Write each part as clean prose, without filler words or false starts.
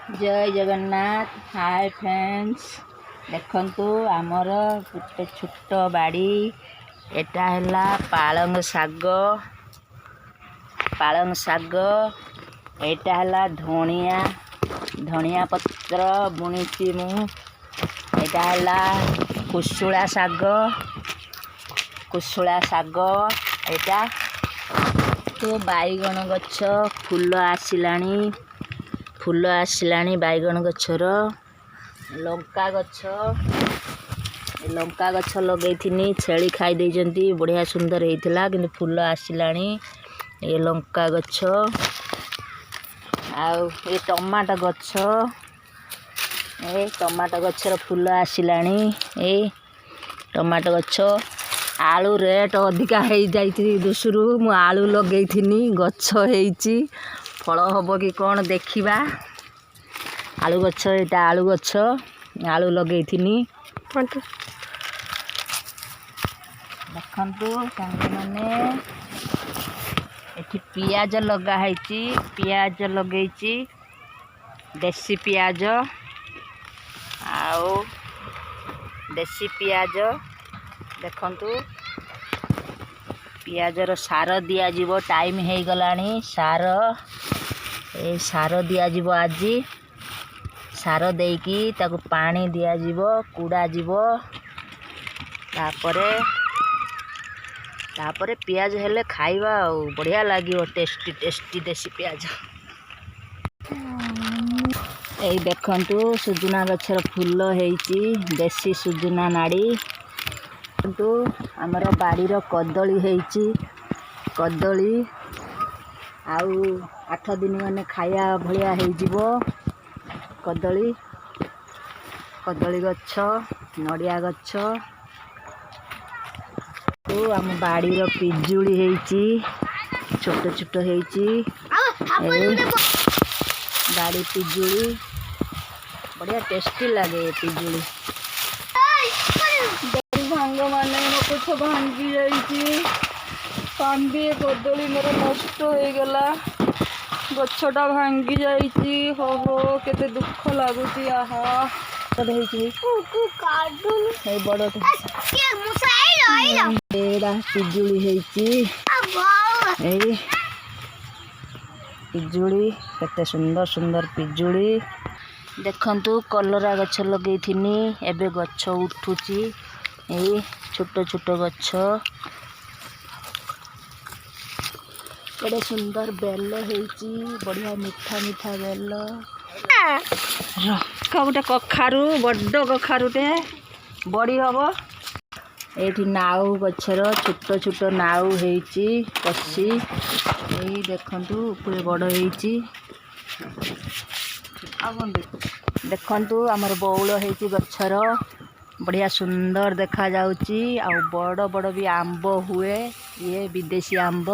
ଜୟ ଜଗନ୍ନାଥ। ହାଏ friends, ଦେଖନ୍ତୁ, ଆମର ଗୋଟେ ଛୋଟ ବାଡ଼ି। ଏଟା ହେଲା ପାଳଙ୍ଗ ଶାଗ। ପାଳଙ୍ଗ ଶାଗ। ଏଇଟା ହେଲା ଧଣିଆ, ଧଣିଆ ପତ୍ର ବୁଣିଛି ମୁଁ। ଏଇଟା ହେଲା କୁଶୁଳା ଶାଗ। କୁଶୁଳା ଶାଗ ଏଇଟା ତ। ବାଇଗଣ ଗଛ ଫୁଲ ଆସିଲାଣି, ଫୁଲ ଆସିଲାଣି ବାଇଗଣ ଗଛର। ଲଙ୍କା ଗଛ, ଏ ଲଙ୍କା ଗଛ ଲଗେଇଥିନି, ଛେଳି ଖାଇ ଦେଇଛନ୍ତି। ବଢ଼ିଆ ସୁନ୍ଦର ହେଇଥିଲା, କିନ୍ତୁ ଫୁଲ ଆସିଲାଣି ଏ ଲଙ୍କା ଗଛ। ଆଉ ଏ ଟମାଟୋ ଗଛ, ଏ ଟମାଟୋ ଗଛର ଫୁଲ ଆସିଲାଣି। ଏଇ ଟମାଟୋ ଗଛ। ଆଳୁ ରେଟ୍ ଅଧିକା ହେଇଯାଇଛି ଦୋଷରୁ ମୁଁ ଆଳୁ ଲଗେଇଥିନି। ଗଛ ହେଇଛି, ଫଳ ହବ କି କ'ଣ ଦେଖିବା। ଆଳୁ ଗଛ, ଏଇଟା ଆଳୁ ଗଛ, ଆଳୁ ଲଗେଇଥିନି। ଦେଖନ୍ତୁ ସାଙ୍ଗମାନେ, ଏଠି ପିଆଜ ଲଗା ହେଇଛି। ପିଆଜ ଲଗେଇଛି, ଦେଶୀ ପିଆଜ। ଆଉ ଦେଶୀ ପିଆଜ ଦେଖନ୍ତୁ। ପିଆଜର ସାର ଦିଆଯିବ, ଟାଇମ୍ ହେଇଗଲାଣି। ସାର, ଏ ସାର ଦିଆଯିବ ଆଜି। ସାର ଦେଇକି ତାକୁ ପାଣି ଦିଆଯିବ, କୁଡ଼ା ଯିବ। ତାପରେ ତାପରେ ପିଆଜ ହେଲେ ଖାଇବା ଆଉ ବଢ଼ିଆ ଲାଗିବ, ଟେଷ୍ଟି ଟେଷ୍ଟି ଦେଶୀ ପିଆଜ। ଏଇ ଦେଖନ୍ତୁ, ସୁଜୁନା ଗଛର ଫୁଲ ହେଇଛି, ଦେଶୀ ସୁଜୁନା ନାଡ଼ି। ଦେଖନ୍ତୁ, ଆମର ବାଡ଼ିର କଦଳୀ ହେଇଛି। କଦଳୀ ଆଉ 8 ଦିନ ମାନେ ଖାଇବା ଭଳିଆ ହେଇଯିବ କଦଳୀ। କଦଳୀ ଗଛ, ନଡ଼ିଆ ଗଛ। ଆମ ବାଡ଼ିର ପିଜୁଳି ହେଇଛି, ଛୋଟ ଛୋଟ ହେଇଛି। ଏଇ ବାଡ଼ି ପିଜୁଳି ବଢ଼ିଆ ଟେଷ୍ଟି ଲାଗେ ଏ ପିଜୁଳି। ସାଙ୍ଗମାନେ, ମୋ ଗଛ ଭାଙ୍ଗି ଯାଇଛି। କାନ୍ଦିଏ କଦଳୀ ମୋର ନଷ୍ଟ ହେଇଗଲା, ଗଛଟା ଭାଙ୍ଗି ଯାଇଛି। ହୋ ହୋ, କେତେ ଦୁଃଖ ଲାଗୁଛି। ଆହା, ହେଇଛି ଏଇ ବଡ଼ଟା। ଏଇଟା ପିଜୁଳି ହେଇଛି। ଏଇ ପିଜୁଳି, କେତେ ସୁନ୍ଦର ସୁନ୍ଦର ପିଜୁଳି। ଦେଖନ୍ତୁ, କଲରା ଗଛ ଲଗେଇଥିନି, ଏବେ ଗଛ ଉଠୁଛି। ଏଇ ଛୋଟ ଛୋଟ ଗଛ। କେଡ଼େ ସୁନ୍ଦର ବେଲ ହେଇଛି, ବଢ଼ିଆ ମିଠା ମିଠା ବେଲ। ରଖ, ଗୋଟେ କଖାରୁ, ବଡ଼ କଖାରୁଟେ, ବଡ଼ି ହବ। ଏଇଠି ନାଉ ଗଛର ଛୋଟ ଛୋଟ ନାଉ ହେଇଛି କଷି। ଏଇ ଦେଖନ୍ତୁ, ଉପରେ ବଡ଼ ହେଇଛି। ଆଉ କ'ଣ ଦେଖନ୍ତୁ, ଆମର ବଉଳ ହେଇଛି ଗଛର, ବଢ଼ିଆ ସୁନ୍ଦର ଦେଖାଯାଉଛି। ଆଉ ବଡ଼ ବଡ଼ ବି ଆମ୍ବ ହୁଏ। ଇଏ ବିଦେଶୀ ଆମ୍ବ।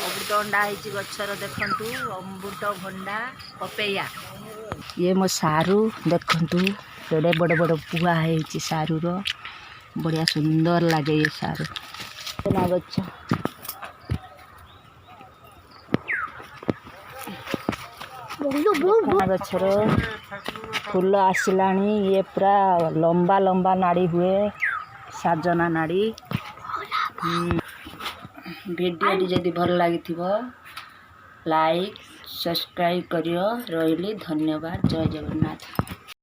ଅମୃତଭଣ୍ଡା ହେଇଛି ଗଛର। ଦେଖନ୍ତୁ, ଅମୃତଭଣ୍ଡା, ପପେୟା। ଇଏ ମୋ ସାରୁ। ଦେଖନ୍ତୁ, କେଡ଼େ ବଡ଼ ବଡ଼ ପୁଆ ହେଇଛି ସାରୁର। ବଢ଼ିଆ ସୁନ୍ଦର ଲାଗେ ଇଏ ସାରୁ ନା ଗଛ। ଗଛର ଫୁଲ ଆସିଲାଣି। ଇଏ ପୁରା ଲମ୍ବା ଲମ୍ବା ନାଡ଼ି ହୁଏ, ସାଜନା ନାଡ଼ି। ଭିଡ଼ିଓଟି ଯଦି ଭଲ ଲାଗିଥିବ, ଲାଇକ୍ ସବସ୍କ୍ରାଇବ୍ କରିବ। ରହିଲି, ଧନ୍ୟବାଦ। ଜୟ ଜଗନ୍ନାଥ।